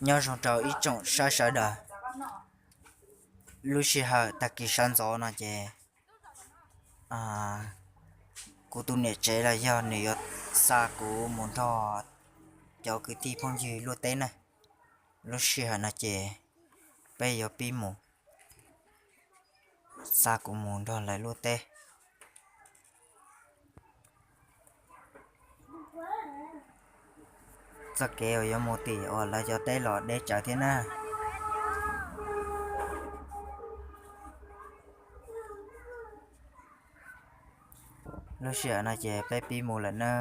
Nyob zoo rau ib tsoom saib sawv daws. Lub sij hawm tag kis sawv ntxov no ces kuv tus niam tsev los yog nws yuav xa kuv mus nrog cov kwv tij phooj ywg luaj teb na. Lub sij hawm no ces peb yuav pib mus, xa kuv mus nrog lawv luaj teb. Txoj kev uas yuav mus tim uas lawv cov teb los deb tsawv thiab na. Lub sij hawm no ces peb pib mus lawm na.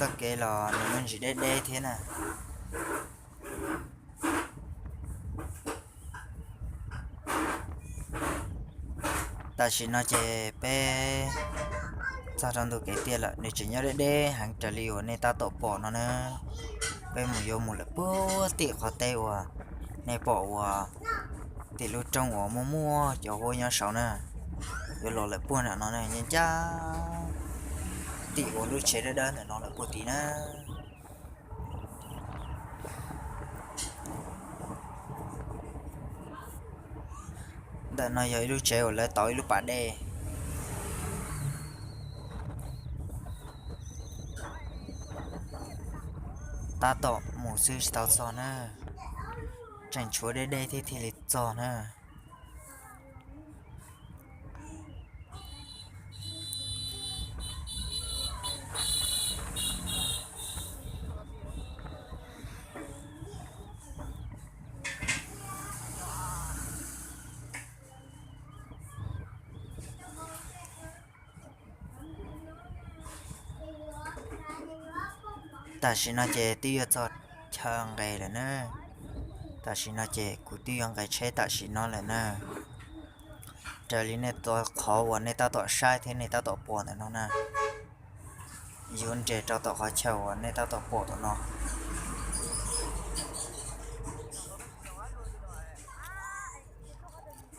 Txoj kev los nws muaj ntsis deb deb thiab na. Tam sim no ces peb txog rau ntu kev tiaj lawm, nws tseem nyob deb deb heev raws li uas nej tab tom pom no na. Peb mus yuav mus lawm puag tim qhov teb uas nej pom uas tim lub roob uas muaj muaj cov huab nyob saud na. Yuav los lawm puag nram no na, nyob ncaj tim uas lub tsev dawb dawb ntawm no lawm puag tid na. Ntawm no yog ib lub tsev uas lawv tau ib lub pas dej. Tab tom mus xwb tsis tau txog na, tseem tshuav deb deb thiab thiaj li txog na. Tam sim no ces twb yuav txog chaw nqes lawm na. Tam sim no ces kuv twb yuav nqes tsheb tam sim no lawm na. Raws li nej qhov uas nej tab tom saib thiab nej tab tom pom ntawm no na, yuav nres rau tom qhov chaw uas nej tab tom pom tom no.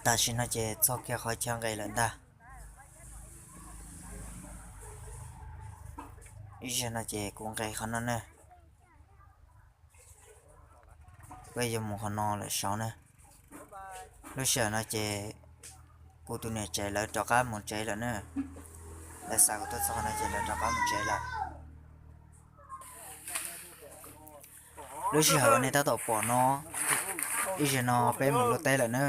Tam sim no ces txog kiag qhov chaw nqes lawm ntag. Ib zaug no ces kuv nqes qhov no na. Peb yuav mus qhov no lawm saud na. Lub sij hawm no ces kuv tus niam tsev lawv rov qab mus tsev lawm na. Lawv xa kuv tuaj txog no ces lawv rov qab mus tsev lawm. Lub sij hawm uas nej tab tom pom no, ib zaug no peb mus luaj teb lawm na.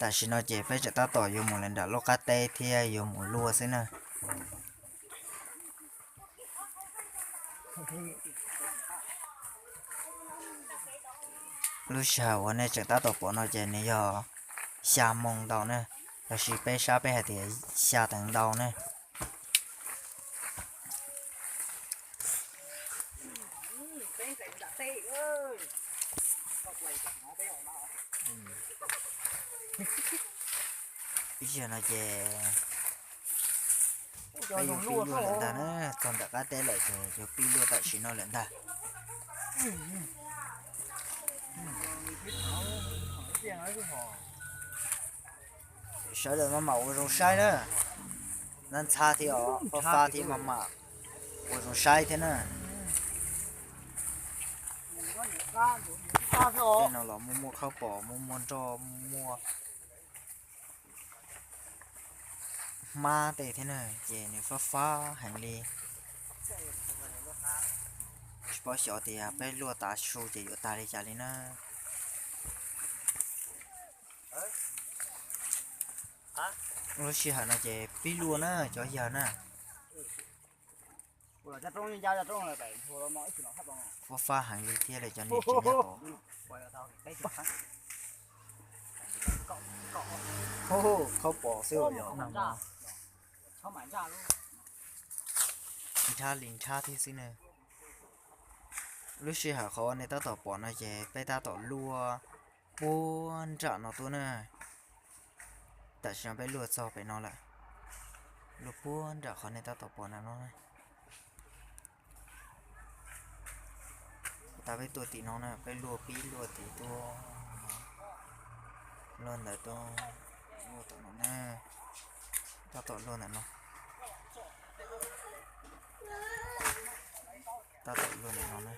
Tam sim no ces peb tseem tab tom yuav mus lawm nram lub qab teb thiab yuav mus luaj xwb na. Lub sij hawm uas nej tseem tab tom pom no ces nws yog xya moo ntau na, los sis peb sab peb hais tias xya teev ntau na. Ib zaug no ces peb yuav pib luaj lawm ntag na, txog ntawm qab teb lawm ces yuav pib luaj tam sim no lawm ntag. Sawv daws maj mam ua zoo saib na, nab ntxhab thiab os, fab fab thiab maj mam ua zoo saib thiab na. Tej no los muaj muaj khaub pom, muaj muaj nroj, muaj muaj hmab tej thiab na, ces nws fab fab heev li. Tsis paub xyov tias peb luaj tav su ces yuav tag li cas li na. Lub sij hawm no ces pib luaj na cov yawg na. Fab fab heev li thiab li cov niam tsev nyob hauv. Khaub pom xwb os. Nrhab li nrhab thiab xwb na. Lub sij hawm qhov uas nej tab tom pom no ces peb tab tom luaj puag nram no tuaj na. Tam sim no peb luaj txog pem no lawm, luaj puag nram qhov nej tab tom pom ntawm no. Thaum peb tuaj tim no na, peb luaj pib luaj tim tuaj, luaj ntawm tuaj, luaj tom no na, tab tom luaj ntawm no, tab tom luaj ntawm no na.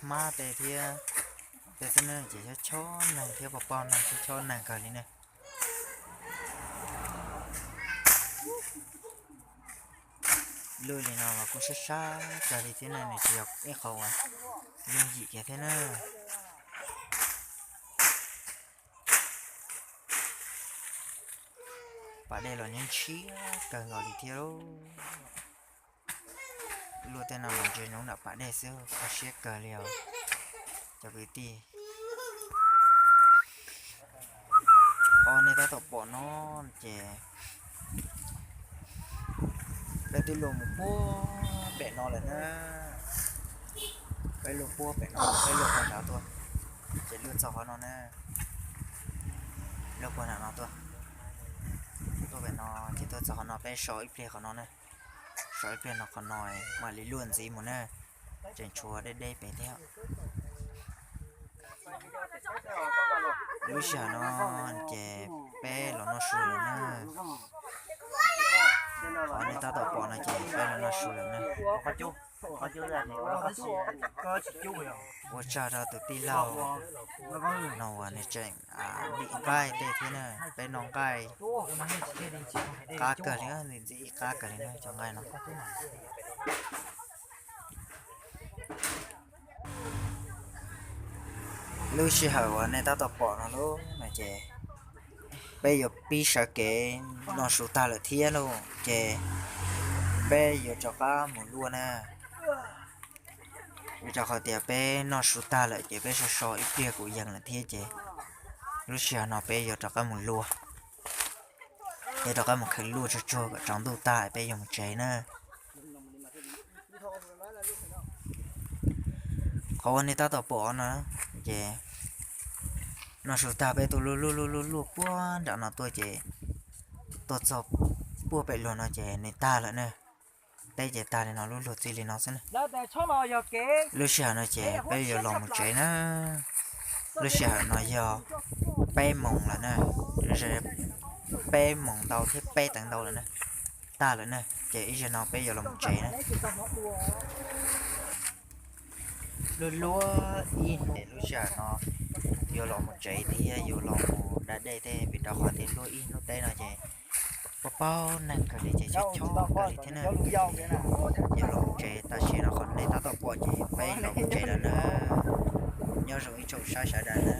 Hmab tej thiab tej xwb na ces chob chob neeg thiab pos poj neeg chob chob neeg kawg li ne. Luaj li no los kuj sab sab kawg li thiab na, nws tsis yog ib qho uas yooj yim kiag thiab na. Pas dej los nyob ntshiab kawg nkaus li thiab lauj. Luaj tej no los ntsia nyob nram pas dej xwb, kho siab kawg li os cov kwv tij. Qhov nej tab tom pom no ces peb twb luaj mus puag pem no lawm na. Peb luaj puag pem no, peb luaj puag nram tuaj, ces luaj txog qhov no na. Luaj puag nram no tuaj, tuaj pem no ces tuaj txog qhov no peb so ib pliag qhov no na. So ib pliag no qhov no mam li luaj ntxiv mus na, tseem tshuav deb deb pem thiab. Lub sij hawm no ces peb los noj su lawm na. Qhov nej tab tom pom no ces peb los noj su lawm na. Ua tsaug rau tus tij laug no uas nws tseem dim nqaij tej thiab na, peb noj nqaij qab kawg li, ntxim ntxim qab kawg li na cov nqaij no. Lub sij hawm uas nej tab tom pom no lub no ces peb yuav pib sawv kev noj su tag lawm thiab lauj, ces peb yuav rov qab mus luaj na. Vim rau qhov tias peb noj su tag lawm ces peb so so ib pliag kuj yees lawm thiab ces lub sij hawm no peb yuav rov qab mus luaj, yuav rov qab mus kheev luaj tsuag tsuag kom tsaus ntuj tag peb yuav mus tsev na. Qhov uas nej tab tom pom no ces noj su tag peb tuaj luaj luaj luaj luaj puag nram no tuaj ces tuaj txog puag pem luag no ces nws tag lawm na. Teb ces tag li no, lub luag txij li no xwb na. Lub sij hawm no ces peb yuav los mus tsev na. Lub sij hawm no yog peb moos lawm na, peb moos ntau thiab peb teev ntau lawm na. Tag lawm na, ces ib zaug no peb yuav los mus tsev na. Luaj luaj ib hnub, lub sij hawm no yuav los mus tsev thiab yuav los mus da dej thiab vim rau qhov tias luaj ib hnub teb no ces pab pab neeg kawg li ces chob chob kawg li thiab na. Yuav los mus tsev tam sim no qhov nej tab tom pom ces peb los mus tsev lawm na. Nyob zoo ib tsoom saib sawv daws na.